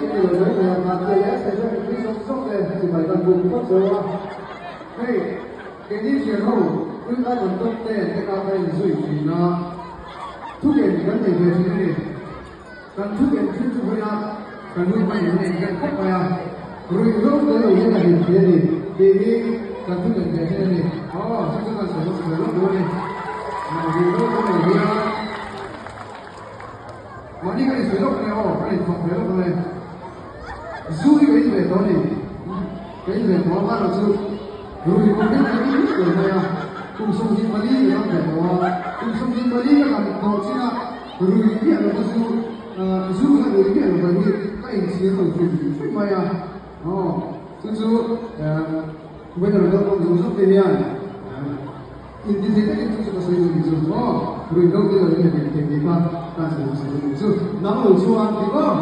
in ni lo mai mai a, mahse leh session mipui zawng zawng te chibai kan buk phawt zo a. Hei, keini thian ho rin ai kan top ten te kha ka inzui thin a, thuken kan nei ve thin a ni. Kan thuken thin chu vawiin a kan hun hman in a inken khawp mai a, ruih ro te lo hian a hlim thei a ni tih hi kan thuken ve thin a ni. Aw, chu chu kan sawi hmasa ve lawk duh a ni. Ruih ro te lo hian. Mahni kan insawi lawk ania aw, kan infak ve lawk dawn e. Zu hi ka in ve tawh a ni. Ka in ve tawh a, mahlo chu rui kawng hian ka in ve mai a. Kum 24 ka dam ve tawh a, kum 24 ka dam tawh chin a, rui miah lova zu, zu ka la rui miah lova hi ka inchhir lo hrim hrim mai a. Aw, chu chu weather dawng awm zawng zawng te hian. Inti thei takin chu chu ka sawi duh nih chu maw? Ruihhlo te lo in a hlim thei tih kha ka sawi hmasa duh nih chu. Nang lo chuan ti maw?